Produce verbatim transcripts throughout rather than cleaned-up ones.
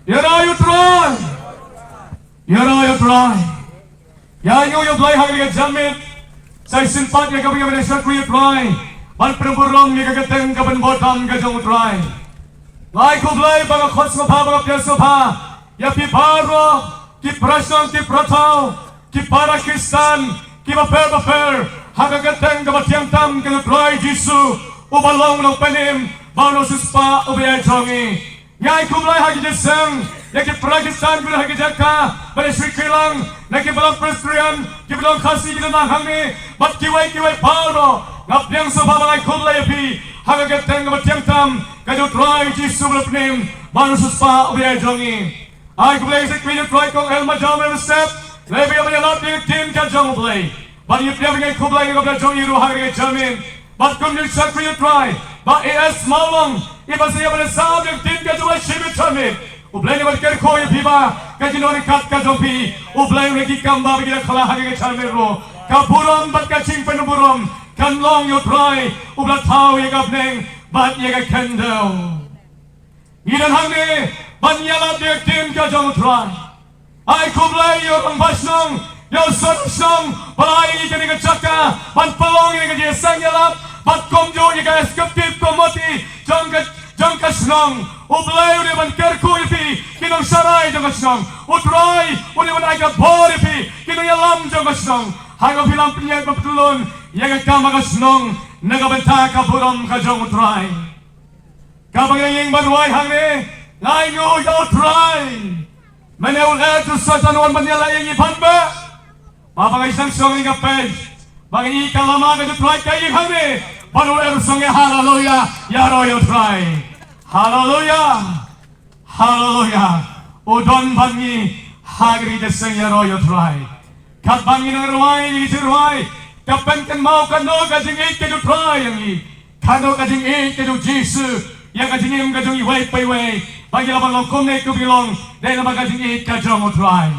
Ïaroh ïa u Trai. Ïaroh ïa u Trai. Ïa ngi ïa u Blei ha kane ka janmiet. Sa shisien pat ïa kaba ngi ïa shakri ïa u Trai. Ban pynburom ïa ka kyrteng kaba bordam ka jong u Trai. Nga ai khublei bad nga khot sngewbha bad nga pdiang sngewbha ïa phi baroh ki para shnong ki para thaw ki para Khristan kiba pher bapher ha ka kyrteng kaba thiang tam ka jong u Trai Jisu uba long u Nongpynim bad u Nongsiewspah uba ïaid jong ngi. Nga ai khublei ha ki jingïaseng ïa ki para Khristan kiba don ha ki jaka ba ïa shu kyllang na ki ba long Presbyterian, ki ba long Khasi, ki ba don hangne bad kiwei kiwei baroh. Nga pdiang sngewbha bad nga ai khublei ïa phi ha ka kyrteng kaba thiang tam ka jong u Trai Jisu uba long u Nongpynim bad u Nongsiewspah uba ïaid jong ngi. Ai khublei ïa u Trai, Kong Elma Jam Step, lehse ba ïalap ïa ka ktien ka jong u Blei. Bad ngi pdiang ïa ka khublei ïa ka jong i ruh ha ka jingim. Bad kum ngi shakri ïa u Trai ba A S Mawlong, i ba sa ïa ba la sah ïa ka ktien ka jong u Blei shibit shamit. U Blei un kyrkhu ïa phi ba ka jingdon ryngkat ka jong phi, u Blei un ïa ki kam ba phi la khlah ha ka jingim ruh, ka burom bad ka jingpynburom kan long ïa u Trai uba la thaw ïa ka bneng bad ïa ka khyndew. Ngi don hangne ban ïalap ïa ka ktien ka jong u Trai. Ai khublei ïa u rangbah shnong, ïa u sordar shnong ba la ai ïa kane ka jaka ban pynlong ïa ka jingïaseng ïalap bad kumjuh ïa ka executive committee jong ka, jong ka shnong. U Blei un ïa ban kyrkhu ïa phi ki nongsharai jong ka shnong. U Trai un ïa ban ai ka bor ïa phi ki nongïalam jong ka shnong, ha kaba phi lah pynïaid bad pynlong ïa ka kam ha ka shnong na ka bynta ka burom ka jong u Trai. Kaba ngi ïeng ban rwai hangne, nga ainguh ïa u Trai. Mynne u leh u Soitan u wan ban ïaleh ïa ngi ban beh. Ba ba ngi sdang shong ïa ka page, ba ngi ïa ka lama ka jong u Trai ka ïeng hangne. Ban u leh u sdang ïa, haleluya. Ïaroh ïa u Trai. Haleluya. Haleluya. U don bad ngi ha kane ka jingïaseng, ïaroh ïa u Trai. Katba ngi nang rwai ïa ka jingrwai, ka pynkynmaw kano ka jingïeit ka jong u Trai ïa ngi, kano ka jingïeit ka jong u Jisu ïa ka jingim ka jong iwei pa iwei. Ba ngi lah ban long kumne kumba ngi long dei namar ka jingïeit ka jong u Trai.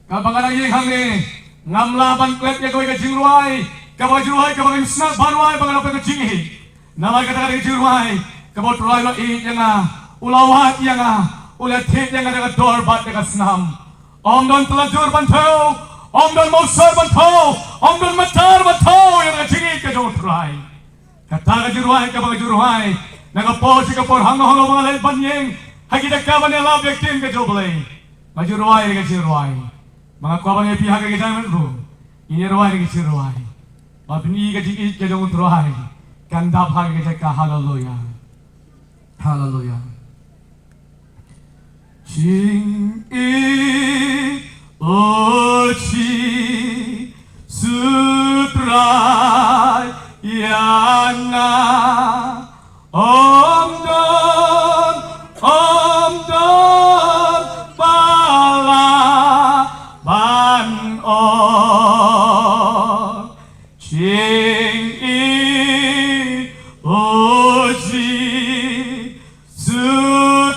Kaba nga dang ïeng hangne, ngam lah ban klet ïa kawei ka jingrwai, kaba jingrwai kaba ngam sngap ban rwai ba nga dang peit ka jingïeit. Namar kata ka jingrwai kaba u Trai u la ïeit ïa nga, u la wad ïa nga, u la thied ïa nga da ka dor bad da ka snam. Ym don tla jur ban thew, ym don mawsar ban thew, ym don matar ban thew ïa ka jingïeit ka jong u Trai. Kata ka jingrwai kaba nga ju rwai na ka por sha ka por, hangne hangne ba nga leit ban ïeng ha ki jaka ban ïalap ïa ka ktien ka jong u Blei. Nga ju rwai ïa ka jingrwai. Ba nga kwah ban ïa phi ha ka jingmut ruh, ngin ïa rwai ïa ka jingrwai. Ba phin i ka jingïeit ka jong u Trai kan dap ha ka jaka. Haleluya. Haleluya. Jingïeit, o Jisu Trai ïa nga, ym don, ym don ba lah ban ong. Jingïeit, o Jisu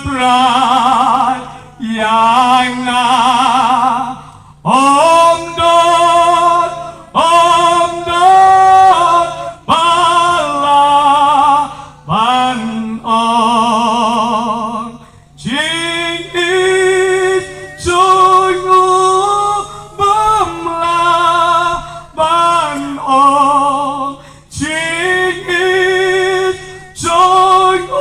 Trai ïa nga, ym don, ym don ba lah ban ong. Jingïeit jong u bym lah ban ong. Jingïeit jong u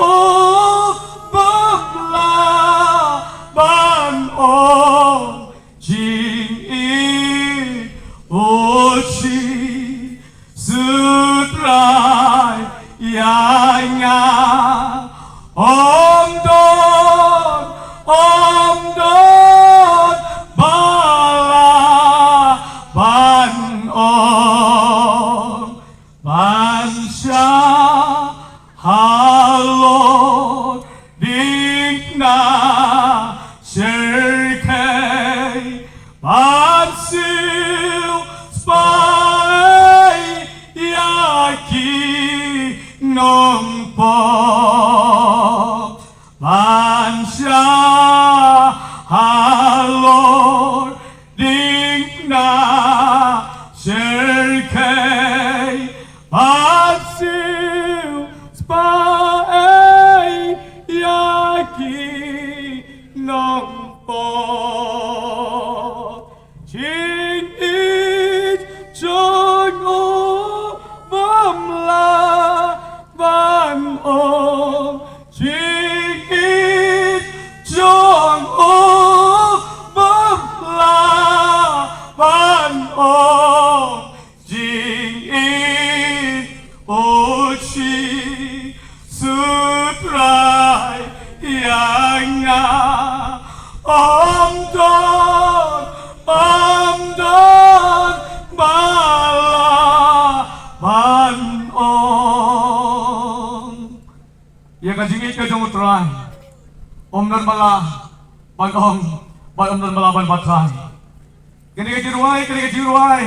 bym lah ban ong. Jingïeit, o Jisu Trai ïa nga, ym don, ym don ba lah ban ong. Ban shah halor ding na syrkhei, ban siew spah ei ïa ki nongpop. Ban shah halor ding na syrkhei, ban siew spah ei ïa ki Nga ym don, ym don ba lah ban ong. Ïa ka jingïeit ka jong U Trai ym don ba lah ban ong, bad ym don ba lah ban batai. Kane ka jingrwai, kane ka jingrwai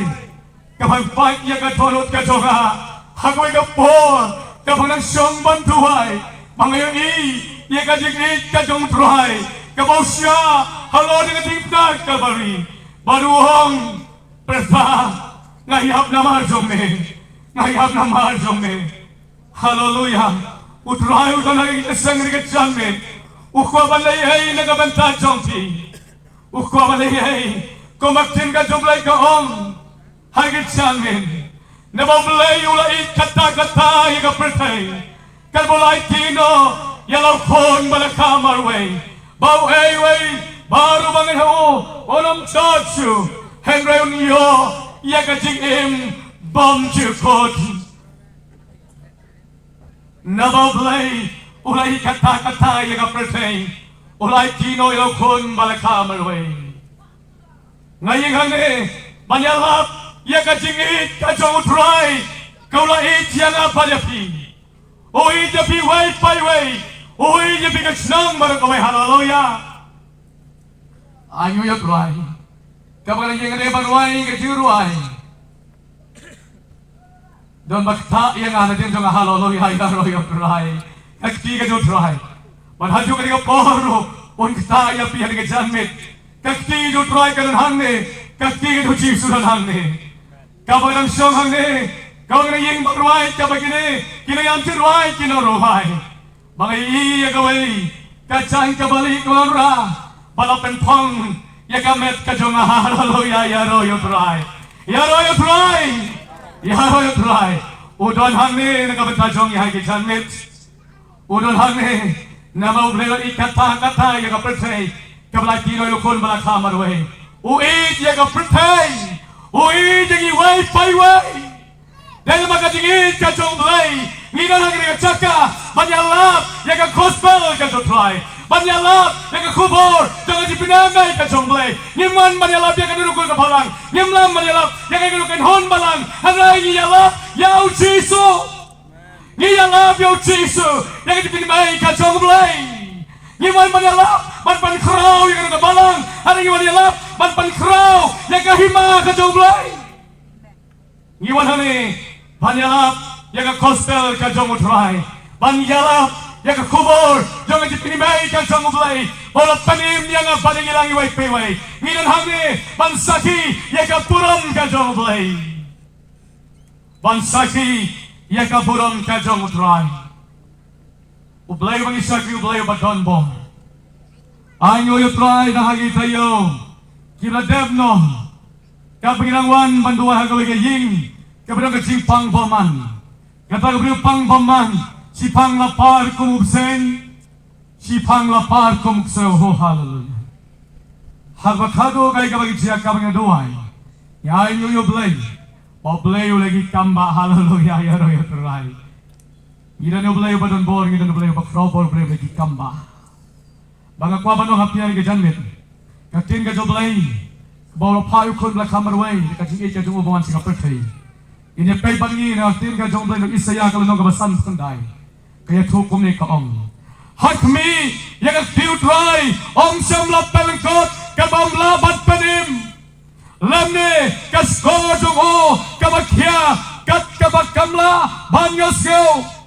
ka ban pait ïa ka dohnud ka jong nga ha kawei ka por kaba nga dang shong ban duwai, ba nga ïohi ïa ka jingïeit ka jong U Trai kaba u shah halor ïa ka diengphna Kalbari. Bad u ong, Khrista, nga ïap namar jong me, nga ïap namar jong me. Haleluya. U Trai u don ha kane ka seng, ha kane ka janmiet. U kwah ban leh ei na ka bynta jong phi? U kwah ban leh ei? Kum ka ktien ka jong U Blei ka ong ha kane ka janmiet, naba U Blei u la ïeit katta katta ïa ka pyrthei, katba u la aiti noh ïa la u khun ba la kha marwei, ba uei uei baroh ba ngeit ha u un ym jot shuh, hynrei un ïoh ïa ka jingim bymjukut. Naba U Blei u la ïeit katta katta ïa ka pyrthei, u la aiti noh ïa la u khun ba la kha marwei. Nga ïeng hangne ban ïalap ïa ka jingïeit ka jong U Trai, ka u la ïeit ïa nga bad ïa phi. U ïeit ïa phi wei pa wei, u ïeit ïa phi ka shnong baroh kawei. Haleluya. Ainguh ïa U Trai. Kaba nga ïeng hangne ban rwai ka jingrwai, don ba ktah ïa nga na ka diengphna jong nga. Haleluya, ïaroh ïa U Trai. Ka kti ka jong U Trai. Bad ha kajuh ka por ruh un ktah ïa phi ha kane ka janmiet. Ka kti ka jong U Trai ka don hangne, ka kti ka jong U Jisu ka don hangne. Kaba nga dang shong hangne, kaba nga dang ïeng ban rwai, kaba kine ki nongïalam ki rwai, ki nongrwai, ba nga ïohi ïa kawei ka jaiñ kaba lieh kaba wanrah ba la pynphong ïa ka met ka jong nga. Haleluya, ïaroh ïa U Trai. Ïaroh ïa U Trai. Ïaroh ïa U Trai. U don hangne na ka bynta jong ngi ha kane ka janmiet. U don hangne namar U Blei u la ïeit katta katta ïa ka pyrthei, kaba u la aiti noh ïa la u khun ba la kha marwei. U ïeit ïa ka pyrthei. U ïeit ïa ngi wei pa wei. Dei namar ka jingïeit ka jong U Blei ngi don ha kane ka jaka ban ïalap ïa ka gospel ka jong U Trai, ban ïalap ïa ka khubor jong ka jingpynim ka jong U Blei. Ngim wan ban ïalap ïa kano kano ka balang, ngim wan ban ïalap ïa kano kano ka kynhun balang, hynrei ngi ïalap ïa U Jisu. Ngi ïalap ïa U Jisu, ïa ka jingpynim ka jong U Blei. Ngim wan ban ïalap ban pynkhraw ïa kano kano ka balang, hynrei ngi wan ïalap ban pynkhraw ïa ka hima ka jong U Blei. Ngi wan hangne ban ïalap ïa ka gospel ka jong U Trai, ban ïalap ïa ka khubor jong ka jingpynim ka jong U Blei ba u la pynim ïa nga bad ïa ngi lang iwei pa iwei. Ngi don hangne ban sakhi ïa ka burom ka jong U Blei, ban sakhi ïa ka burom ka jong U Trai. U Blei uba ngi sakhi, U Blei uba don bor. Ainguh ïa U Trai na ha ki taïew kiba la dep noh, katba ngi dang wan ban duwai ha kawei ka ïing kaba don ka jingpang bymman. Kata ka briew pang bymman, shiphang la par kum u bseiñ, shiphang la par kum u ksew. Oh, haleluya. Ha kaba khadduh kaei kaba ngi jia, kaba ngi duwai, ngi ainguh ïa U Blei ba U Blei u leh ki kam bah. Haleluya, ïaroh ïa U Trai. Ngi don ïa U Blei uba don bor, ngi don ïa U Blei uba khraw bor, U Blei uba leh ki kam bah. Ba nga kwah ban ong ha phi ha kane ka janmiet, ka ktien ka jong U Blei ba u la phah ïa u khun ba la kha marwei, da ka jingïeit ka jong u ba wan sha ka pyrthei. Ngin ïa peit bad ngi na ka ktien ka jong U Blei na u Isaïah ka lynnong kaba san, khyndai. Ka ïathuh kumne, ka ong: Ha khmih ïa ka kti U Trai, ym shym la pynlyngkot, kaba ym lah ban pynim, lymne ka skor jong u kaba khia, kat kaba kam lah ban ïohsngew.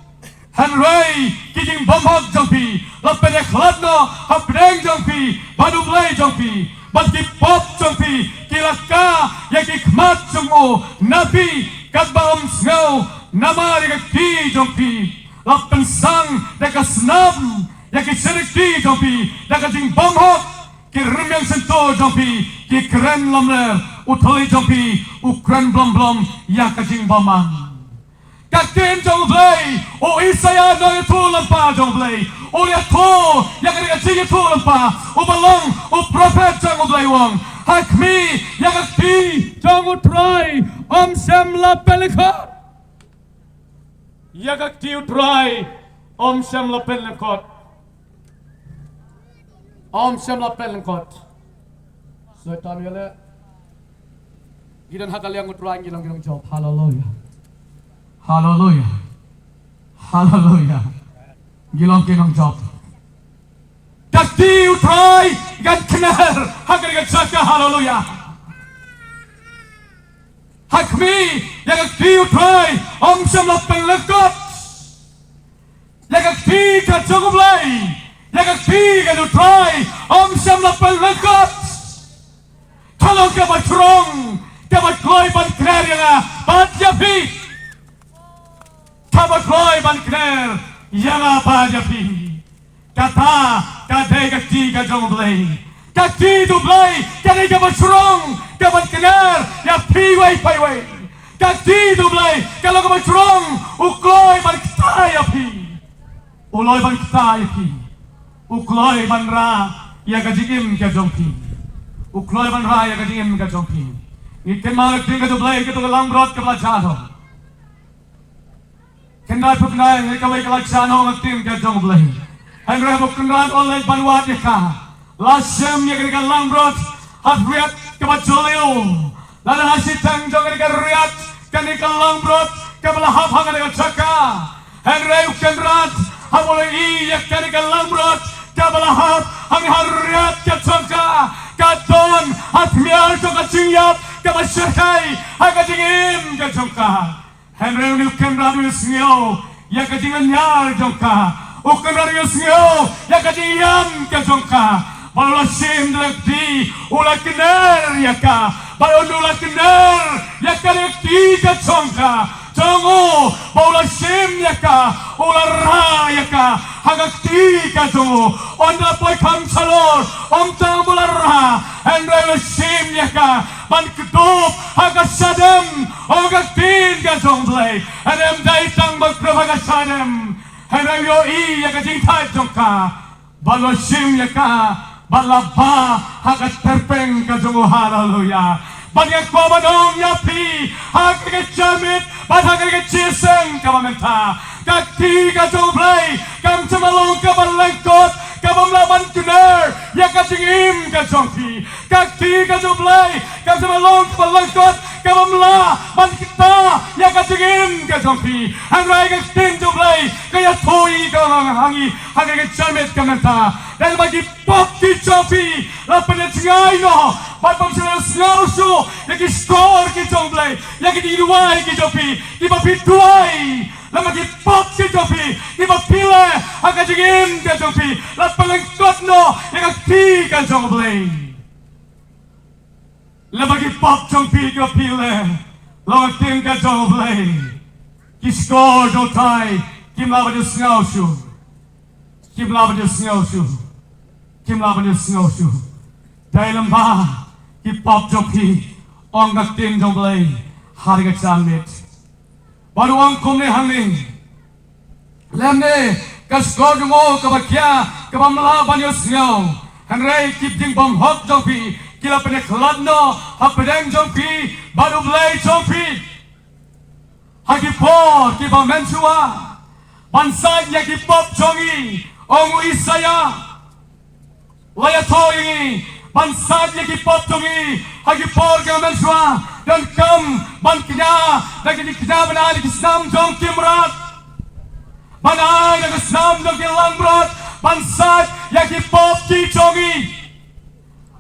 Hynrei ki jingbymhok jong phi la pynïakhlad noh hapdeng jong phi bad U Blei jong phi, bad ki pop jong phi ki la kah ïa ki khmat jong u na phi, katba um sngew. Namar ïa ka kti jong phi la pynsang da ka snam, ïa ki shyrkhei jong phi da ka jingbymhok, ki rmiang shyntur jong phi ki kren lamler, u thylliej jong phi u kren blom blom ïa ka jingbymman. Ka ktien jong U Blei, u Isaïah u nongïathuhlypa jong U Blei u la ïathuh ïa kane ka jingïathuhlypa, uba long u prophet jong U Blei, u ong: Ha khmih ïa ka kti jong U Trai, ym shym la pynlyngkot. Ïa ka kti U Trai ym shym la pynlyngkot. Ym shym la pynlyngkot. Soitan ïa leh. Ngi don ha ka liang U Trai, ngi long ki nongjop. Haleluya. Haleluya. Haleluya. Ngi long ki nongjop. Ka kti U Trai kan kner ha kane ka jaka. Haleluya. Ha khmih ïa ka kti U Trai, ym shym la pynlyngkot. Ïa ka kti ka jong U Blei, ïa ka kti ka U Trai, ym shym la pynlyngkot. Ka long kaba jrong, kaba kloi ban kner ïa nga bad ïa phi. Kaba kloi ban kner ïa nga bad ïa phi. Kata ka dei ka kti ka jong U Blei. Ka kti U Blei ka dei kaba jrong, kaba kner ïa phi wei pa wei. Ka kti U Blei ka long kaba jrong, u kloi ban kta ïa phi. U kloi ban kta ïa phi. U kloi ban rah ïa ka jingim ka jong phi. U kloi ban rah ïa ka jingim ka jong phi. Ngi kynmaw ïa ka ktien ka jong U Blei, kato ka langbrot kaba la jia noh. Khyndai phew khyndai, ïa kawei ka la jia noh, ka ktien ka jong U Blei. Hynrei haba u kynrad u leit ban wad ïa ka, la shim ïa kane ka langbrot ha riat kaba jylliew. Lada ha shiteng jong kane ka riat, kane ka langbrot kaba la hap ha kane ka jaka. Hynrei u kynrad haba u la ïohi ïa kane ka langbrot kaba la hap hangne ha riat ka jong ka, ka don ha tmier jong ka jingïap kaba shyrkhei ha ka jingim ka jong ka. Hynrei une u kynrad u ïohsngew ïa ka jingïainguh jong ka. U kynrad u ïohsngew ïa ka jingïam ka jong ka. Bad u la shim da lade, u la kner ïa ka. Bad une u la kner ïa ka da ka kti ka jong ka, jong u. Bad u la shim ïa ka, u la rah ïa ka ha ka kti ka jong u. Ynda poi kham shalor, ym tang ba u la rah, hynrei u la shim ïa ka ban kdup ha ka shadem, ong ka ktien ka jong U Blei. Hynrei ym dei tang ban kdup ha ka shadem, hynrei u ïohi ïa ka jingthait jong ka, bad u la shim ïa ka, bad la bah ha ka tyrpeng ka jong u. Haleluya. Bad nga kwah ban ong ïa phi ha kane ka janmiet, bad ha kane ka jingïaseng kaba mynta, ka kti ka jong U Blei kam shym la long kaba lyngkot, kaba ym lah ban kner ïa ka jingim ka jong phi. Ka kti ka jong U Blei kam shym la long kaba lyngkot, kaba ym lah ban kta ïa ka jingim ka jong phi. Hynrei ka ktien jong U Blei ka ïathuh ïa ngi, ka ong ha ngi ha kane ka janmiet ka mynta, lada ki pop ki jong phi la pynjngai noh, bad phim shym la sngew shuh ïa ki shkor ki jong U Blei, ïa ki jingduwai ki jong phi kiba phi duwai. Lada ki pop ki jong phi kiba phi leh ha ka jingim ka jong phi la pynlyngkot noh ïa ka kti ka jong U Blei. Lada ki pop jong phi kiba phi leh, long ka ktien ka jong U Blei, ki shkor jong U Trai kim lah ban ïohsngew shuh. Kim lah ban ïohsngew shuh. Kim lah ban ïohsngew shuh. Dei lem bad ki pop jong phi, ong ka ktien jong U Blei ha kane ka janmiet. Bad u ong kumne hangne, lymne ka shkor jong u kaba khia, kaba ym lah ban ïohsngew. Hynrei ki jingbymhok jong phi ki la pynïakhlad noh hapdeng jong phi bad U Blei jong phi ha ki por kiba mynshuwa, ban sait ïa ki pop jong ngi. Ong u Isaïah, la ïathuh ïa ngi, ban sait ïa ki pop jong ngi ha ki por kiba mynshuwa, donkam ban kñia da ki jingkñia ban ai da ki snam jong ki mrad, ban ai da ki snam jong ki langbrot, ban sait ïa ki pop ki jong ngi.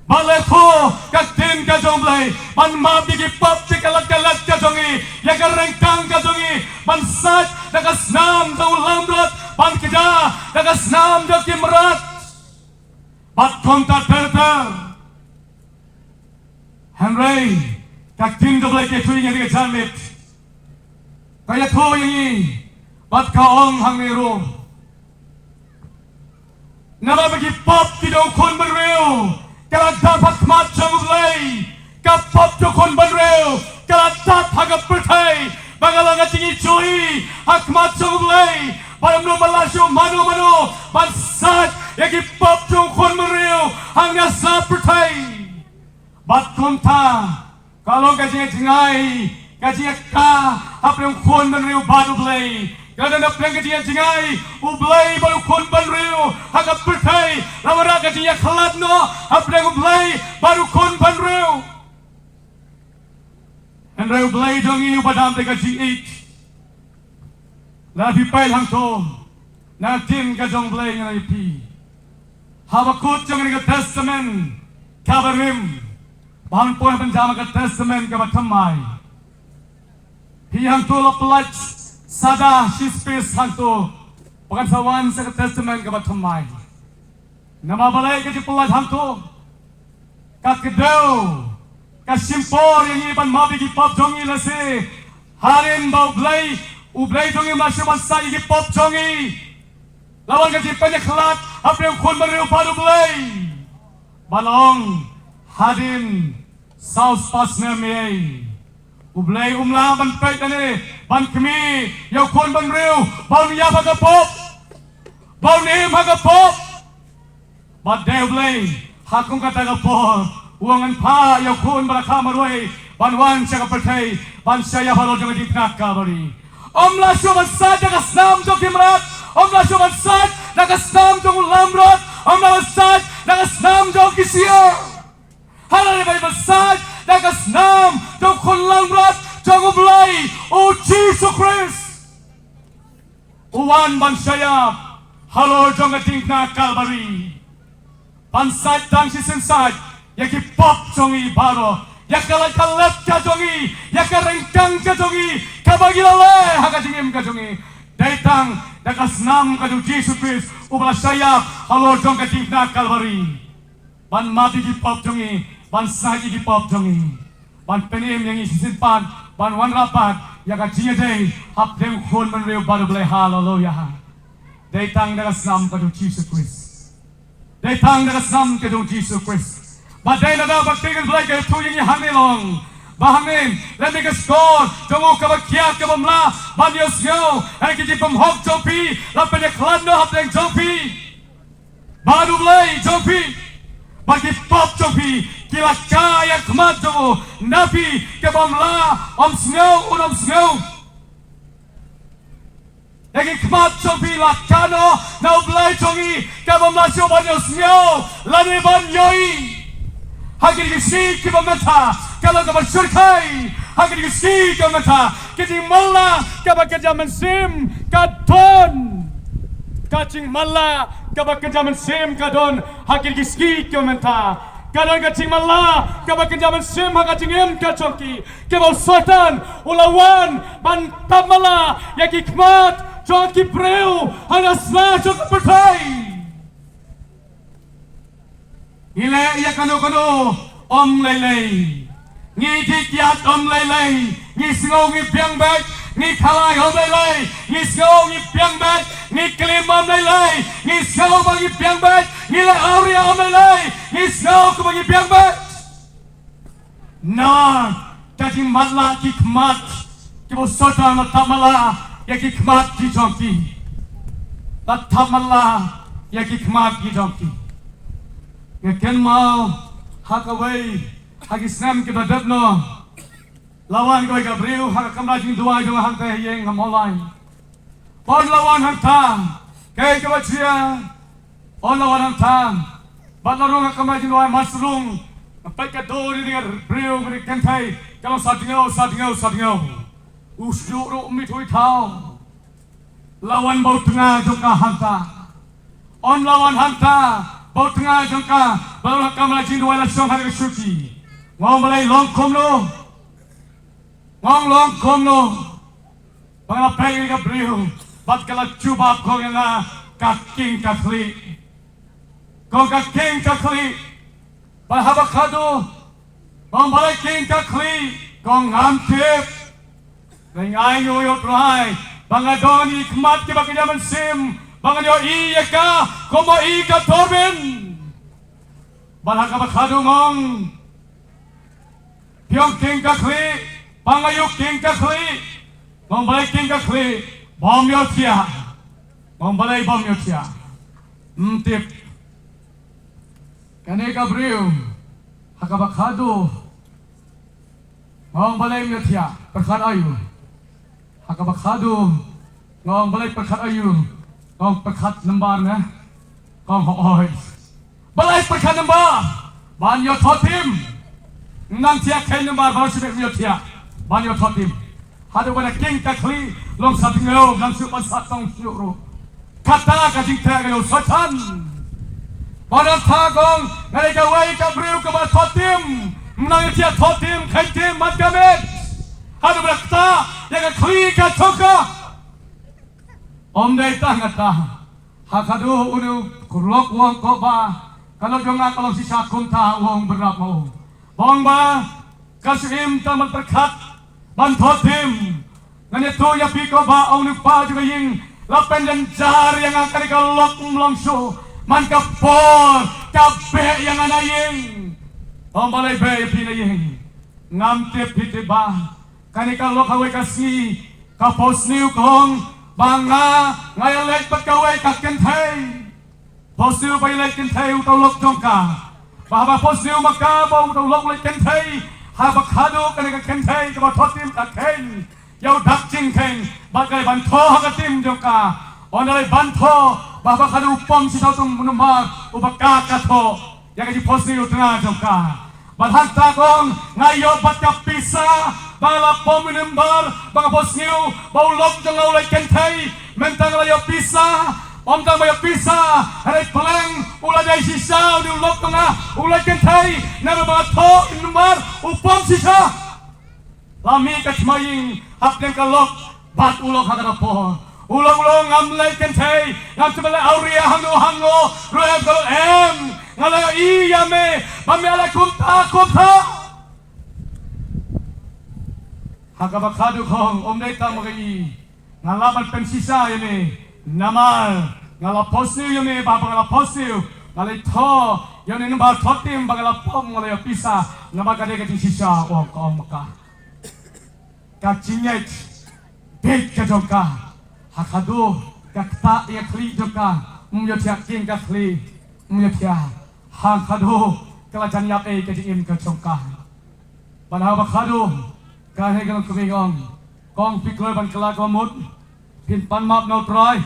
Bad la ïathuh ka ktien ka jong U Blei, ban map ïa ki pop, ïa ka lad ka lad ka jong ngi, ïa ka ryngkang ka jong ngi, ban sait da ka snam jong u langbrot, ban kñia da ka snam jong ki mrad. Bad kumta ter ter. Hynrei ka ktien ka Blei ka ïathuh ïa ngi ha kane ka janmiet, ka ïathuh ïa ngi bad ka ong hangne ruh, namar ba ki pop ki jong u khun bynriew ka la dap ha khmat jong U Blei. Ka pop jong u khun bynriew ka la dap ha ka pyrthei ba ka long ka jingïohi ha khmat jong U Blei, bad ym don ba lah shuh mano mano ban sait ïa ki pop jong u khun bynriew hangne ha pyrthei. Bad kumta ka long ka jingïajngai, ka jingïakha hapdeng u khun bynriew bad U Blei. Ka la don hapdeng ka jingïajngai U Blei bad u khun bynriew ha ka pyrthei, la wanrah ka jingïakhlad hapdeng U Blei bad U Khun bynriew. Hynrei U Blei jong ngi uba dam da ka jingïeit, la phi peit hangto, na ktien ka jong U Blei ngan ïa phi. Haba kut jong ngi ka Testament kaba rim, ba hangto ban jam ka Testament kaba thymmai. Phi hangto la pyllait sa da shi space hangto, ba kan sa wan sa ka Testament kaba thymmai. Namar balei ka jingpyllait hangto? Ka kdew, ka shim por ïa ngi ban map ïa ki pop jong ngi lehse. Hadien ba U Blei, U Blei jong ngi um lah shuh ban sait ïa ki pop jong ngi. La wan ka jingpynïakhlad hapdeng U Khun bynriew bad U Blei. Ba la ong, hadien saw spah snem ei, U Blei um lah ban peit lane ban khmih ïa U Khun bynriew ba un ïap ha ka pop, ba un im ha ka pop. Bad dei U Blei ha kum kata ka por u ong, ngan phah ïa U Khun ba la kha marwei ban wan sha ka pyrthei ban shah ïap halor jong ka jingkna Kalbari. Um lah shuh ban sait da ka snam jong ki mrad, um lah shuh ban sait da ka snam jong u langbrot, um lah ban sait da ka snam jong ki syiar. Hynrei ba ban sait da ka snam jong U Khun langbrot jong U Blei, U Jisu Khrist. U wan ban shah ïap halor jong ka jingkna Kalbari. Ban sait tang shisien sait ïa ki pop jong ngi baroh, ïa ka lait ka let ka jong ngi, ïa ka ryngkang ka jong ngi, kaba ngi la leh ha ka jingim ka jong ngi. Dei tang da ka snam ka jong U Jisu Khrist uba la shah ïap halor jong ka jingkna Kalbari. Ban map ïa ki pop jong ngi, ban sait ïa ki pop jong ngi, ban pynim ïa ngi shisien pat, ban wanrah pat ïa ka jingïadei hapdeng U Khun bynriew bad U Blei. Haleluya. Dei tang da ka snam ka jong U Jisu Khrist. Dei tang da ka snam ka jong U Jisu Khrist. Ba dei na da ba ka ktien U Blei ka ïathuh ïa ngi hangne long, ba hangne, lehse ka shkor jong u kaba khiah kaba mlah ban ïohsngew ïa ki jingbymhok jong phi, la pynïakhlad noh hapdeng jong phi bad U Blei jong phi. Bad ki pop jong phi ki la kha ïa ka khmat jong u. Na phi kaba mlah, um sngew, um sngew. Ïa ki khmat jong phi la kha noh na U Blei jong ngi, kaba mlah shuh ban ïohsngew lane ban ïohi. Ha kine ki sngi kiba mynta, ka long kaba shyrkhei ha kine ki sngi kiba mynta. Ka jingmatlah kaba kynja mynsiem ka don. Ka jingmatlah kaba kynja mynsiem ka don ha kine ki sngi kiba mynta. Ka don ka jingmatlah kaba kynja mynsiem ha ka jingim ka jong ki, kaba u Soitan u la wan ban tap matlah ïa ki khmat jong ki briew ha la sla jong ka pyrthei. Ngi leh ïa kano kano ym lei lei. Ngi dih kiad ym lei lei. Ngi sngew ngi biang beit. Ngi khalai ym lei lei. Ngi sngew ngi biang beit. Ngi klim ym lei lei. Ngi sngew ba ngi biang beit. Ngi leh awria ym lei lei. Ngi sngew kumba ngi biang beit. Na ka jingmatlah ki khmat, kiba u Soitan u la tap matlah ïa ki khmat ki jong ki. La tap matlah ïa ki khmat ki jong ki. Nga kynmaw ha kawei ha ki snem kiba dep noh, la wan kawei ka briew ha ka kamra jingduwai jong nga hangta ha ïing ha Mawlai. Ba u la wan hangta, kaei kaba jia, u la wan hangta. Bad la rung ha ka kamra jingduwai, mar shu rung, nga peit ka dur ïa ka briew, ka dei kynthei, ka long sa dngew, sa dngew, sa dngew. U shu ruh um ithuh ithaw. La wan bad u tnga jong ka hangta. U la wan hangta bad u tnga jong ka, ba la rung ha ka kamra jingduwai, la shong ha ka shuki. Nga ong, balei, long kumno? Nga ong, long kumno? Ba nga la peit ïa ka briew bad ka la jubab, ka ong ïa nga, ka king ka khlieh. Ka ong, ka king ka khlieh. Bad haba khadduh nga ong, balei king ka khlieh? Ka ong, ngam tip. Nga ong, ai nguh ïa U Trai ba nga don ïa ki khmat kiba kynja mynsiem, ba ngan ïohi ïa ka kum u ïohi ka durbin. Bad ha kaba khadduh nga ong, phi ong king ka khlieh, phi ong aïu king ka khlieh? Nga ong, balei king ka khlieh? Bym ïohthiah. Nga ong, balei bym ïohthiah? Ym tip. Kane ka briew ha kaba khadduh nga ong, balei ym ïohthiah? Pyrkhat aïu? Ha kaba khadduh nga ong, balei pyrkhat aïu? Nga ong, pyrkhat nambar ne? Ka ong, hooid. Balei pyrkhat Namar ban ïoh thoh tim. Nang thiah khein namar ba shibit ïoh thiah ban ïoh thoh tim. Haduh ba na king ka khlieh long sa tngew nang shu ban sa tong shu ruh. Kata ka jingteh ka ïoh soitan. Ba nang tha kong nga dei kawei ka briew kaba thoh tim. Nang ïoh thiah thoh tim khein tim mat ka met. Haduh ba na kata ïa ka khlieh ka choka. Ym dei tang kata. Ha khadduh une u lok u ong ko ba ka lok jong nga ka long shisha kumta u ong bynrap ma u. Ba ong ba ka shim tang ban pyrkhat ban thoh tim. Ngan ïathuh ïa phi ko ba ong une u kpa jong ka ïing la pynjynjar ïa nga kane ka lok ym long shuh man ka por ka beh ïa nga na ïing. Ong balei beh ïa phi na ïing? Ngam tip phi tip ba kane ka lok ha kawei ka sngi ka phew sniew ka ong ba nga nga ïaleit bad kawei ka kynthei. Phew sniew ba ïaleit kynthei uta u lok jong ka. Ba haba phew sniew ma ka ba uta u lok u leit kynthei, haba khadduh kane ka kynthei kaba thoh tim ka kheiñ ïa u dak jingkheiñ bad ka leit ban thoh ha ka tim jong ka. Ynda leit ban thoh ba haba khadduh u pom shisha uta u number uba ka ka thoh. Ïa ka jingphohsniew tnga jong ka. Bad hangta kong nga ïoh bad ka pisa ba nga la pom number ba nga phohsniew ba u lok jong nga u leit kynthei. Mynta nga la ïoh pisa. Ym tang ba ïoh pisa, hynrei pleng u la dei shisha une u lok jong nga u leit kynthei. Namar ba nga thoh number u pom shisha. La mih ka thma ïing hapdeng ka lok bad u lok ha kata por. U lok u ong ngam leit kynthei, ngam shym leit awria hangno hangno ruh em. Ka lok em, nga la ïohi ïa me ba me la kumta kumta. Ha kaba khadduh kong ym dei tang ma ka i. Nga lah ban pynshisha ïa me namar nga la phohsniew ïa me ba haba nga la phohsniew nga la thoh ïa une number thoh tim ba nga la pom nga la ïoh pisa. Namar ka dei ka jingshisha u ong ka ong ma ka. Ka jingngeit beit ka jong ka. Ha khadduh ka ktah ïa ka khlieh jong ka. Ym ïoh thiah king ka khlieh. Ym ïoh thiah. Ha khadduh ka la jan ïap ei ka jingim ka jong ka. Bad haba khadduh ka hei ka long kmie ka ong, kong phi kloi ban kylla ka mut, phin pan map na u Trai.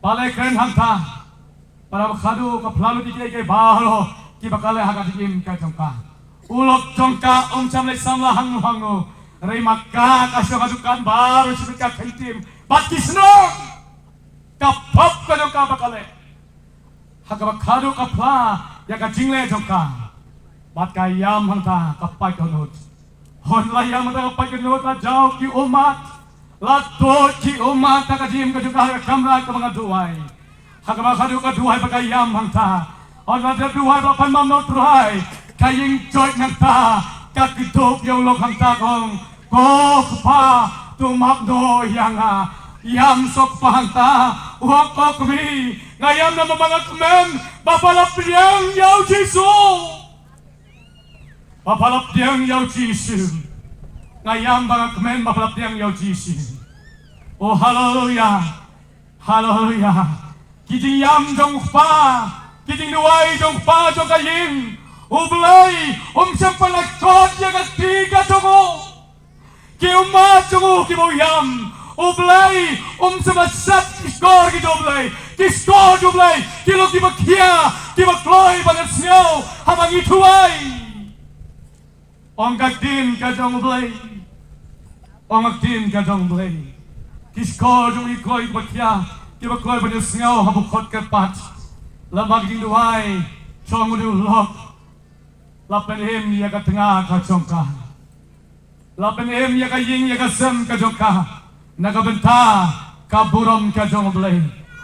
Balei kren hangta? Bad haba khadduh ka phla lut ïa kiei kiei baroh kiba ka leh ha ka jingim ka jong ka. U lok jong ka um shym leit samla hangno hangno. Hynrei ma ka ka shong ha dukan baroh shi bynta ka kheiñ tim bad ki shnong. Ka pop ka jong ka ba ka leh. Ha kaba khadduh ka phla ïa ka jingleh jong ka. Bad ka ïam hangta ka pait dohnud. Hynda la ïam hangta ka pait dohnud la jaw ki ummat. La tuid ki ummat ha ka jingim ka jong ka ha ka kamra kaba nga duwai. Ha kaba khadduh ka duwai bad ka ïam hangta. Hynda la dep duwai bad pan map na u Trai. Ka ïing joit hangta ka kdup ïa u lok hangta kong. Ko Kpa, to map noh ïa nga. Ïam suk Kpa hangta. Ïa ko kmie, nga ïam namar ba nga kmen ba pha la pdiang ïa u Jisu. Ba pha la pdiang ïa u Jisu. Nga ïam ba nga kmen ba pha la pdiang ïa u Jisu. Oh haleluya. Haleluya. Ki jingïam jong u Kpa, ki jingduwai jong u Kpa jong ka ïing. U Blei um shym pynlait kot ïa ka kti ka jong u. Ki ummat jong u kiba u ïam, U Blei um shym la shet ki shkor ki jong U Blei. Ki shkor jong U Blei ki long kiba khia, kiba kloi ban ïohsngew haba ngi duwai. Ong ka ktien ka jong U Blei. Ong ka ktien ka jong U Blei. Ki shkor jong ngi ki kloi kiba khia, kiba kloi ban ïohsngew haba khot kyrpad. Lada ka jingduwai jong u dei u lok, la pynim ïa ka tnga ka jong ka. La pynim ïa ka ïing ïa ka sem ka jong ka. Na ka bynta ka burom ka jong U Blei.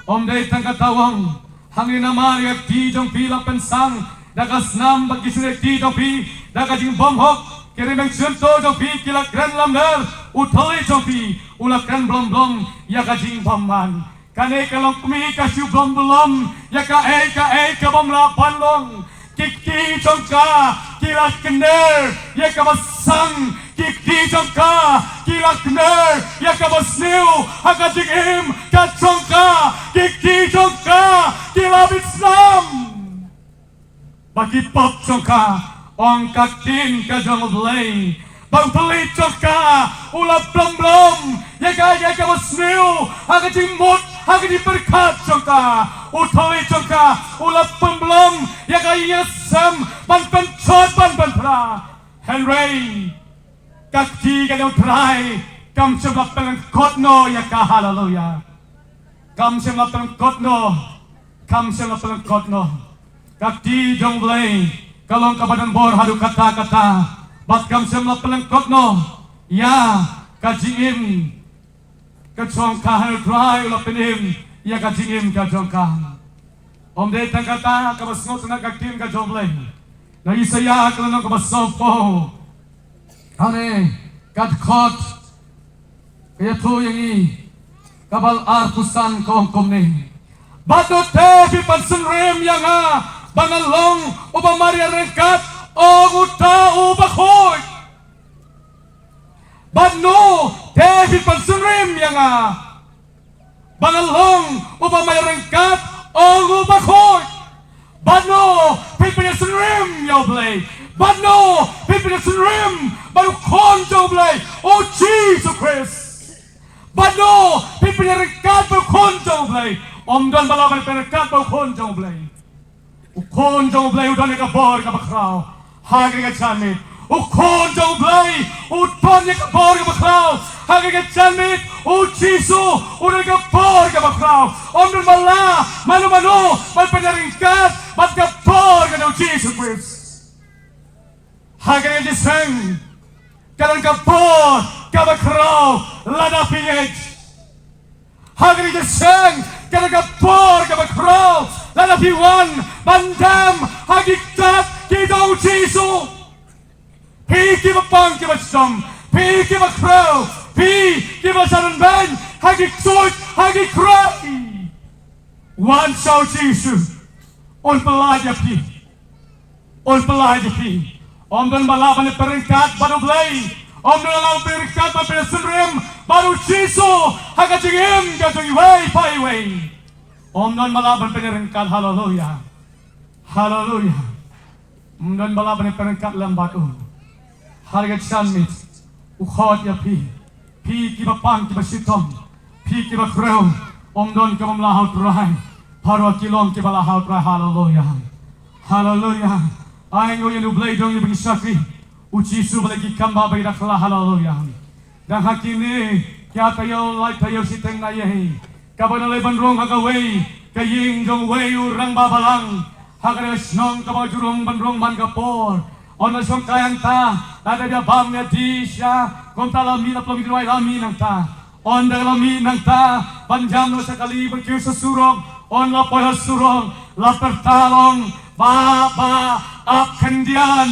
Ym dei tang kata, u ong hangne namar ïa ka kti jong phi la pynsang da ka snam bad ki shynriew kti jong phi, da ka jingbymhok, ki rynïeng shyntur jong phi ki la kren lamler, u thylliej jong phi u la kren blom blom ïa ka jingbymman. Kane ka longkmie ka shu blom blom ïa kaei kaei ka bym lah ban long. Ki kti jong ka ki la kner ïa kaba sang. Ki kti jong ka ki la kner ïa kaba sniew ha ka jingim ka jong ka. Ki kti jong ka ki la bit snam. Ba ki pop jong ka, ong ka ktien ka jong U Blei, ba u thylliej jong ka u la pynblom ïa ka, ïa kaba sniew ha ka jingmut, ha ka jingpyrkhat jong ka. U thylliej jong ka u la pynblom ïa Ïa sem ban pynchot ban pynphla. Hynrei ka kti ka jong U Trai kam shym la pynlyngkot noh ïa ka, haleluya. Kam shym la pynlyngkot noh, kam shym la pynlyngkot noh. Ka kti jong U Blei ka long kaba don bor haduh katta katta. Bad kam shym la pynlyngkot noh ïa ka jingim ka jong ka, ha U Trai u la pynim ïa ka jingim ka jong ka. Ym dei tang kata, kaba sngewtynnat ka ktien ka jong U Blei na Isaïah ka lynnong kaba sawphew. Hane ka dkhot ka ïathuh ïa ngi, kaba arphew san ka ong kumne: Bad no te phi pynsyriem ïa nga ba ngan long uba mareh ryngkat, ong uta u bakhuid? Bad no te phi pynsyriem ïa nga ba ngan long uba mareh ryngkat, ong u bakhuid? Bad no phi pynïasyriem ïa U Blei? Bad no phi pynïasyriem bad U Khun jong U Blei, U Jisu Khrist? Bad no phi pynïaryngkat bad U Khun jong U Blei? Ym don ba lah ban pynïaryngkat bad U Khun jong U Blei. U Khun jong U Blei u don ïa ka bor kaba khraw ha kane ka janmiet. U Khun jong U Blei u don ïa ka bor kaba khraw ha kane ka janmiet. U Jisu u don ïa ka bor kaba khraw. Ym don ba lah mano mano ban pynïaryngkat bad ka bor ka jong U Jisu Khrist. Ha kane ka jingïaseng ka don ka bor kaba khraw lada phi ngeit. Ha kane ka jingïaseng ka don ka bor kaba khraw lada phi wan ban dem ha ki ktien ki jong U Jisu. Phi kiba pang kiba shitom, phi kiba khrew, phi kiba sah ban beiñ ha ki ksuid ha ki krai, wan sha U Jisu, un pyllait ïa phi. Un pyllait ïa phi. Ym don ba lah ban pynïaryngkat bad U Blei. Ym don ba lah ban pynïaryngkat ban pynïasyriem bad U Jisu ha ka jingim ka jong iwei pa iwei. Ym don ba lah ban pynïaryngkat. Haleluya. Haleluya. Ym don ba lah ban pynïaryngkat lem bad u. Ha kane ka janmiet u khot ïa phi. Phi kiba pang kiba shitom, phi kiba khrew, ym don kaba ym lah ha U Trai. Baroh ki long kiba lah ha U Trai. Haleluya. Haleluya. Ai nguh ïa U Blei jong ngi ba ngi shakri U Jisu ba la ki kam ba ba ngi da khlad. Haleluya. Dang ha kine ki ar taïew lai taïew shiteng na ïa hi kaba ngi la leit ban rung ha kawei ka ïing jong uwei u rangbah balang ha kane ka shnong kaba ju rung ban rung man ka por. Ong la shong kai hangta, la dep ïa bam ïa dih sha, kumta la mih la pynlong ïa ki duwai la mih nangta. Ong da la mih nangta ban jam noh sha kali ban kiew sha surok. Ong la poi ha surok la pyrta long ba ba ap khyndiat.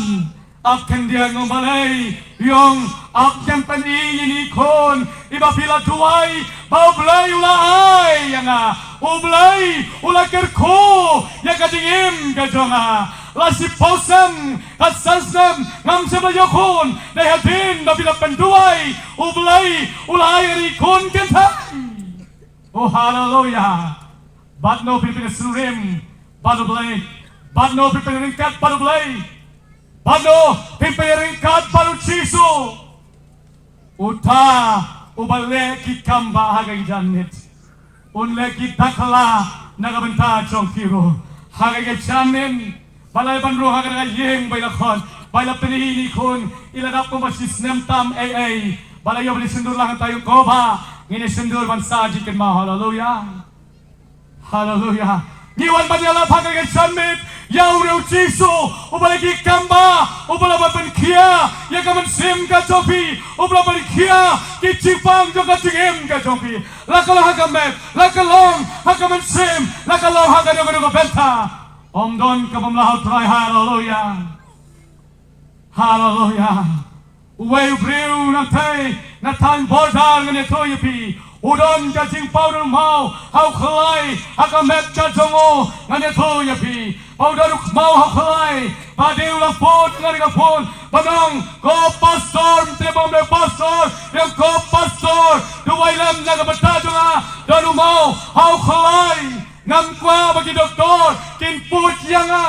Ap khyndiat, nga ong balei? Ïa ong ap khyndiat ïa ine i khun iba phi la duwai ba U Blei u la ai ïa nga. U Blei u la kyrkhu ïa ka jingim ka jong nga. La shiphew snem, ka san snem ngam shym la ïoh khun. Dei hadien ba phi la pynduwai U Blei u la ai ïa i khun kynthei. Oh, haleluya. Bad no phi pynïasyriem bad U Blei? Bad no phi pynïaryngkat bad U Blei? Bad no phi pynïaryngkat bad U Jisu? Uta uba leh ki kam ba ha ka janmiet un leh ki dakhla na ka bynta jong phi ruh. Ha ka janmiet ba la ban rung ha ka ïing ba i la khot, ba i la pyni ine i khun, i la dap kumba shi snem tam ei ei, ba la ïoh ban ïa syndur lang, hangta ïa ko ba ngin ïa syndur ban sa jingkynmaw. Haleluya. Haleluya. Ngi wan ban ïalap ha ka janmiet ïa u Jisu uba la ki kam ba, uba la ban pynkhiah ïa ka mynsiem ka jong phi, uba la ban pynkhiah ki jingpang jong ka jingim ka jong phi. La ka long ha ka met, la ka long ha ka mynsiem, la ka long ha kano kano ka bynta, ym don kaba ym lah ha U Trai. Haleluya. Haleluya. Uwei u briew nangtei na thaiñ Border, ngan ïathuh ïa phi, u don ka jingpaw, don u maw ha u khlai, ha ka met ka jong u. Ngan ïathuh ïa phi ba u don u maw ha u khlai. Ba dei u la phone, nga dei ka phone, ba ong, ko pastor, te ba ong dei pastor, ong ko pastor, duwai lem na ka bynta jong nga. Don u maw ha u khlai. Ngam kwah ba ki doktor kin put ïa nga.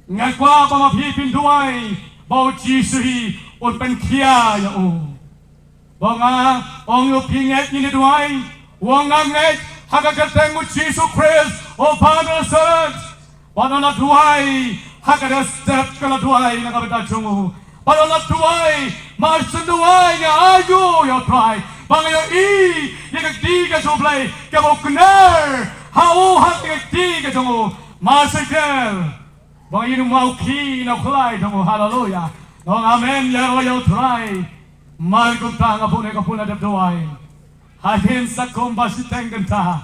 Nga kwah ba ma phi phin duwai ba u Jisu hi un pynkhiah ïa u. Ba nga ong ïa u, phi ngeit ngin ïa duwai? U ong, nga ngeit ha ka kyrteng u Jisu Khrist uba Nasaret. Bad u la duwai ha ka dei step ka la duwai na ka bynta jong u. Bad u la duwai, mar shen duwai nga ai ïa u Trai ba nga ïohi ïa ka kti ka jong u Blei kaba u kner ha u ha ka kti ka jong u. Mar shen kner ba nga ïohi u mawkhih na u khlai jong u. Haleluya. Nong amen ïa u ïa u Trai. Mar kumta nga bun ïa ka bun la dep duwai. Hadien sa kumba shiteng kynta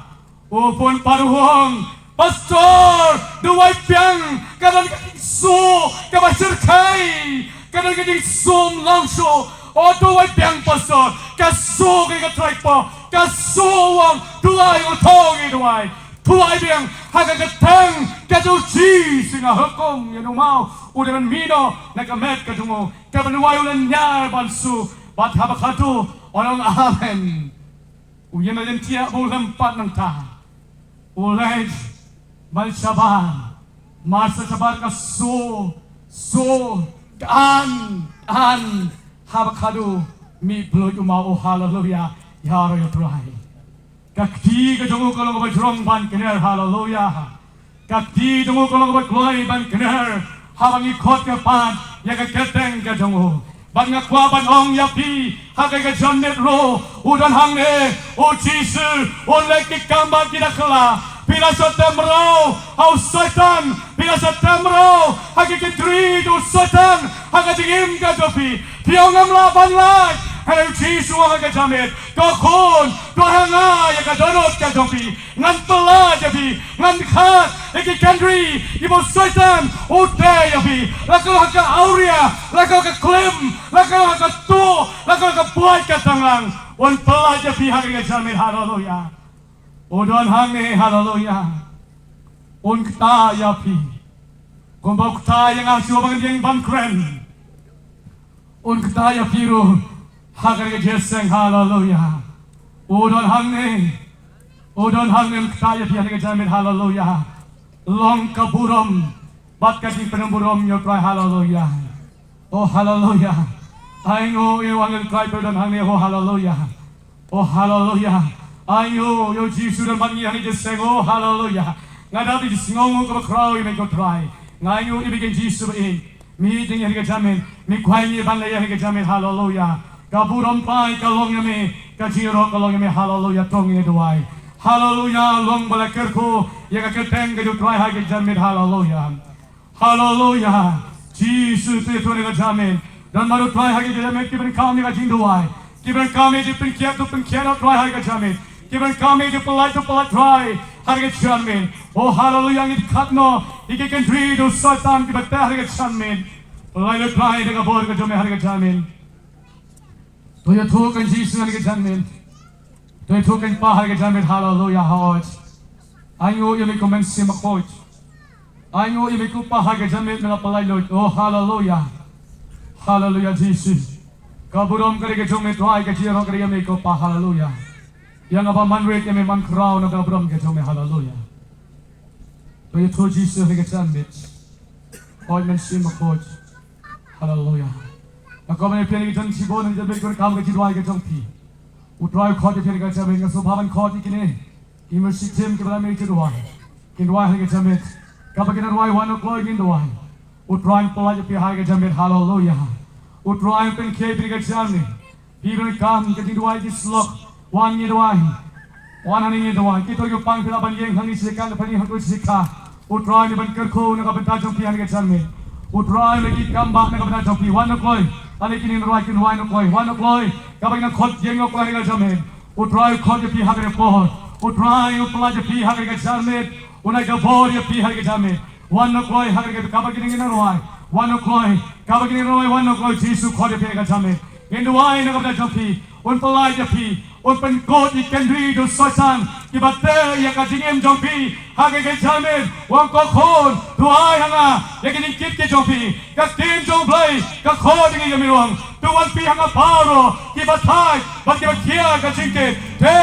u bun pat u ong, Pastor, duwai biang, ka don ka jingsuk kaba shyrkhei, ka don ka jingsuk ym long shuh. O duwai biang Pastor, ka suk ïa ka trai po, ka suk, u ong duwai, u thong ïa duwai. Duwai biang ha ka kyrteng ka jong u Jisu nga hukum ïa u maw u dei ban mih noh na ka met ka jong u. Kaba duwai u lynñiar ban suk bad haba khadduh u ong amen. U ïeng na lynti ba u lem pat nangta. U leit ban shabar. Mar shen shabar ka suk, suk, kan, kan. Haba khadduh mih bluit u maw. Oh haleluya. Ïaroh ïa u Trai. Ka kti ka jong u ka long kaba jrong ban kner. Haleluya. Ka kti jong u ka long kaba kloi ban kner haba ngi khot kyrpad ïa ka kyrteng ka jong u. Bad nga kwah ban ong ïa phi ha kane ka janmiet ruh, u don hangne, u Jisu un leh ki kam ba ki da kylla. Phi la shah teh mraw ha u Soitan, phi la shah teh mraw ha ki kynthei u Soitan ha ka jingim ka jong phi. Phi ong ngam lah ban lait, hynrei u Jisu ha kane ka janmiet, ko khun, to ha nga ïa ka dohnud ka jong phi. Ngan pynlait ïa phi, ngan khot ïa ki kynthei kiba u Soitan u teh ïa phi, la ka long ha ka awria, la ka long ha ka klim, la ka long ha ka tuh, la ka long ha ka buaid ka tanglang. Un pynlait ïa phi ha kane ka janmiet. Haleluya. U don hangne. Haleluya. Un ktah ïa phi kumba u ktah ïa nga shuwa ba ngan ïeng ban kren. Un ktah ïa phi ruh ha kane ka jingïaseng. Haleluya. U don hangne. U don hangne, un ktah ïa phi ha kane ka janmiet. Haleluya. Long ka burom bad ka jingpynburom ïa u Trai. Haleluya. Oh haleluya. Ainguh ïa u angel Trai ba u don hangne. Oh haleluya. Oh haleluya. Ainguh ïa u Jisu don bad ngi ha kane ka jingïaseng. Oh haleluya. Nga dap ïa ka jingsngewnguh kaba khraw ïa me ko Trai. Nga ainguh ïa me ko Jisu ba ïeit. Me ïeit ïa ngi ha kane ka janmiet, me kwah ïa ngi ban leh ïa kane ka janmiet. Haleluya. Ka burom Trai ka long ïa me, ka jingïaroh ka long ïa me. Haleluya. To ngin ïa duwai. Haleluya. Long ba la kyrkhu ïa ka kyrteng ka jong u Trai ha kane ka janmiet. Haleluya. Haleluya. Jisu, to ïathuh ha kane ka janmiet. Don bad u Trai ha kane ka janmiet, ki ban kam ïa ka jingduwai. Ki ban kam ïa ka jingpynkhiah, to pynkhiah noh Trai ha kane ka janmiet. Ki ban kam ïa ka jingpynlait, to pynlait Trai ha kane ka janmiet. Oh haleluya, ngi khot noh ïa ki kynthei u Soitan kiba teh ha kane ka janmiet. Pynlait lut Trai da ka bor ka jong me ha kane ka janmiet. To ïathuh ïa u Jisu ha kane ka janmiet. To ïathuh ïa u Kpa ha kane ka janmiet. Haleluya. Hooid. Ainguh ïa me ko Mynsiem Bakhuid. Ainguh ïa me ko Pa ha kane ka janmiet, me la pynlait lut. Oh haleluya. Haleluya Jisu. Ka burom ka dei ka jong me Trai, ka jingïaroh ka dei ïa me ko Pa. Haleluya. Ïa nga ba man rit, ïa me man khraw na ka burom ka jong me. Haleluya. To ïathuh ïa u Jisu ha kane ka janmiet. Hooid Mynsiem Bakhuid. Haleluya. Nga kwah ban ïapdiang ïa ki don shibun ha kane ka janmiet, ki donkam ka jingduwai ka jong phi. U Trai u khot ïa phi ha kane ka janmiet, nga sngewbha ban khot ïa kine ki mercy team kiba la mih ka jingduwai. Kin duwai ha kane ka janmiet. Kaba kin duwai, wan u kloi ngin duwai. U Trai un pynlait ïa phi ha kane ka janmiet. Haleluya. U Trai un pynkhiah ïa phi ha kane ka janmiet. Phi ba donkam ka jingduwai, jingsyllok, wan ngin duwai. Wan hangne ngin duwai. Kito kiba pang, phi lah ban ïeng hangne sha ka, phi ïeng hangne sha ka. U Trai un ban kyrkhu na ka bynta jong phi ha kane ka janmiet. U Trai un leh ki kam bah na ka bynta jong phi. Wan u kloi. Ale kine ki duwai, kin duwai u kloi. Wan u kloi. Kaba ngi khot ïeng u kloi ha kane ka janmiet. U Trai u khot ïa phi ha kane ka por. U Trai u pynlait ïa phi ha kane ka janmiet. Un ai ka bor ïa phi ha kane ka janmiet. Wan u kloi ha kane ka, kaba kine ngin duwai. Wan u kloi. Kaba kine ngin duwai, wan u kloi. Jisu khot ïa phi ha kane ka janmiet. Ngin duwai na ka bynta jong phi. Un pynlait ïa phi. Un pynkut ïa ki kynrih u Soitan kiba teh ïa ka jingim jong phi ha kane ka janmiet. Wan ko khun, duwai ha nga ïa ki jingkit ki jong phi. Ka ktien jong u Blei ka khot ïa ngi, ïa me ruh. To wan phi ha nga baroh kiba thait bad kiba khia ka jingkit, te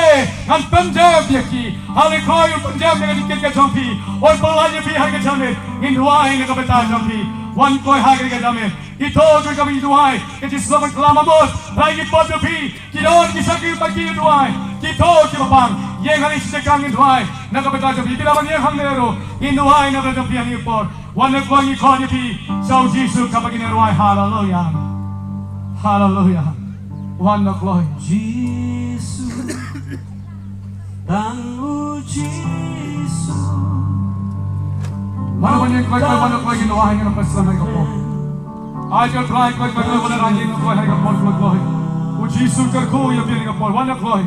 ngan pyndep ïa ki. Ale kloi, un pyndep ïa ka jingkit ka jong phi. Un pynlait ïa phi ha kane ka janmiet. Ngin duwai na ka bynta jong phi. Wan kloi ha kane ka janmiet. Kito kiba duwai, ka jingsyllok ban kylla mut, Trai ngi pop ïa phi. Ki don ki shakri ba ki duwai. Kito kiba pang, Ïeng hangne shi tyngka ngin duwai na ka bynta jong phi. Phi lah ban ïeng hangne ruh, ngin duwai na ka bynta jong phi ha kane ka por. Wan da kloi ngi khot ïa phi sha u Jisu kaba ngi duwai. Haleluya. Haleluya. Wan da kloi. Jisu. Tang u Jisu. Mano ban ïeng kloi kloi, wan da kloi ngin duwai, ngin ïa pyrshang ha kane ka por. Ai ka kloi kloi kloi kloi, wan da ïeng kloi ha kane ka por kloi kloi. U Jisu u kyrkhu ïa phi ha kane ka por, wan da kloi.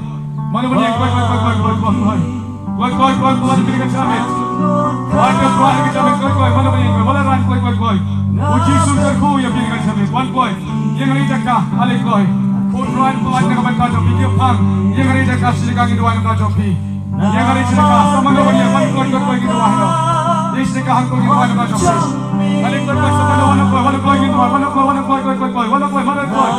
Mano ban ïeng kloi kloi kloi kloi kloi kloi kloi. Kloi kloi kloi kloi, wan da ïeng ka jabiet. Ai ka kloi ha ka jabiet kloi kloi, mano ban ïeng kloi, wan da ïeng kloi kloi kloi. U Jisu u kyrkhu ïa phi ha kane ka jabiet, wan kloi. Ïeng ha kane ka jaka, ale kloi. Ko Trai, pynlait na ka bynta jong phi, ki phang. Ïeng ha kane ka jaka, shi jaka ngin duwai na ka bynta jong phi. Ïeng ha kane ka jaka, sa mano ban ïeng, wan kloi kloi kloi ngin duwai noh. Ïeng shi jaka hangto ngin duwai na ka bynta jong phi. Ale kloi kloi, sa mano, wan kloi, wan kloi ngin duwai, wan kloi, wan kloi kloi kloi kloi, wan kloi, wan kloi.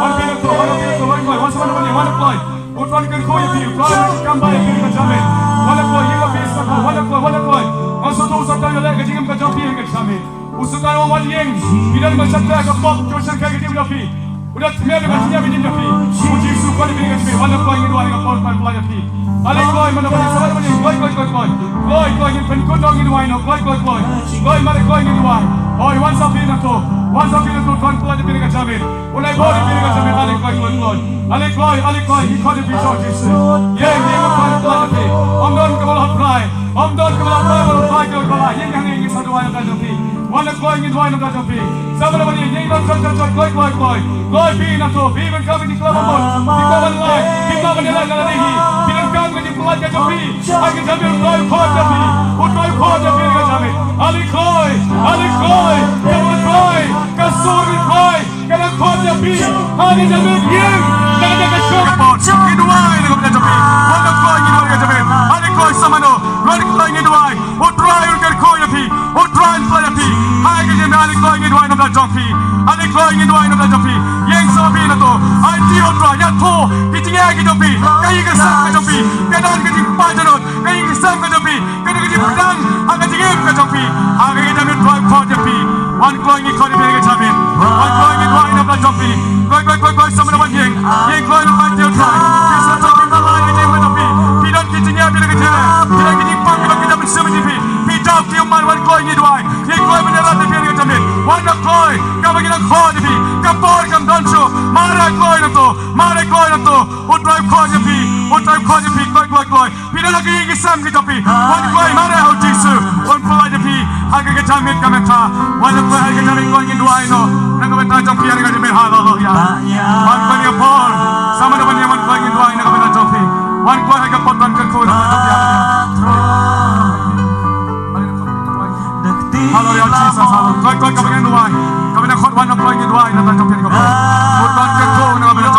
Wan phi na kloi, wan phi na kloi, wan kloi, wan sa mano ban ïeng, wan kloi. U Trai u kyrkhu ïa phi, U Trai u kyrkhu ïa phi ha ka jabiet. Wan kloi, ïeng ha phi sa kloi, wan kloi, wan kloi. Nga sngewthuh u Soitan u leh ka jingim ka jong phi ha ka jabiet. U Soitan u wan ïeng, phi don ba shata ka pop, jong shata ka jingim jong phi. U da tmier ka jingim jong phi. U Jisu u khot ïa phi ha ka jabiet, wan kloi ngin duwai ha ka por, wan kloi ïa phi. Ale kloi, mano ban ïeng, sa mano ban ïeng, kloi kloi kloi kloi. Kloi kloi ngin pynkut noh, ngin duwai noh, kloi kloi kloi. Kloi, mano kloi ngin duwai. Hooid, wan sa phi na to, wan sa phi na to, wan kloi ïa phi ha ka jabiet. U Trai u bor ïa phi ha ka jabiet, ale kloi kloi kloi. Ale kloi, ale kloi, ngi khot ïa phi sha u Jisu. Ïeng, ïeng, wan kloi ïa phi. Ym don kaba la phrai, ym don kaba la phrai, ba la phrai, kaba la phrai. Ïeng hangne, ïeng sa duwai na ka bynta jong phi. Wan kloi ngin duwai na ka bynta jong phi. Sa mano ban ïeng, ïeng, don, don, don, don, kloi kloi kloi. Kloi phi na to, phi ban kam ïa ki khlem mut. Phi khlem ban lait, phi khlem ban lait na lade hi. Phi donkam ka jingpynlait ka jong phi. Ha ka jabiet U Trai u khot ïa phi. U Trai u khot ïa phi ha ka jabiet. Ale kloi, ale kloi. Ka bor U Trai, ka sur U Trai. Ka dang khot ïa phi. Ha kane ka miet ïing. Ka dang ka shong. Ngi duwai na ka bynta jong phi. Wan kloi ngi duwai ka jong phi. Ale kloi sa mano. Wan kloi ngi duwai. U Trai un kyrkhu ïa phi. U Trai un pynlait ïa phi. Ha kane ka miet ale kloi ngi duwai na ka bynta jong phi. Ale kloi ngi duwai na ka bynta jong phi. Ïeng sa phi na to. Aiti U Trai ïa to. Ki jingeh ki jong phi. Ka ïing ka sem ka jong phi. Ka don ka jingpynjot. Ka ïing ka sem ka jong phi. Ka don ka jingpynjot. Ha ka jingim ka jong phi. Ha kane ka miet Trai khot ïa phi. Wan kloi ngi khot ïa phi ha ka jabiet. Wan kloi ngi duwai na ka bynta jong phi. Kloi, kloi, kloi, kloi, sa mano ban ïeng. Ïeng kloi na ka bynta jong phi. Phi sa jong phi, phi la ïeng ka jong phi. Phi don ki jingeh, phi don ki jingeh. Phi don ki jingpang, phi don ki jingpang, phi don ki jingpang. Phi don ki jingpang, wan kloi ngi duwai. Ïeng kloi ban ïarap ïa phi ha ka jabiet. Wan da kloi. Kaba ngi la khot ïa phi. Ka por kam don shuh. Mara kloi na to. Mara kloi na to. U Trai u khot ïa phi. U Trai u khot ïa phi. Kloi, kloi, kloi. Phi don ha ki ïing ki sem ki jong phi. Wan kloi, mara ha u Jisu. Wan kloi ïa phi. Ha ka jabiet ka mynta. Wan kloi ha ka jabiet kloi ngin duwai noh. Na ka bynta jong phi ha ka jabiet, haleluya. Wan kloi ïa Paul. Sa mano ban ïeng, wan kloi ngin duwai na ka bynta jong phi. Wan kloi ha ka por ban kyrkhu na ka bynta jong phi. Haleluya, Jesus, haleluya. Kloi, kloi, kaba ngin duwai. Kaba ngin khot, wan kloi ngin duwai na ka bynta jong phi. Wan kyrkhu na ka bynta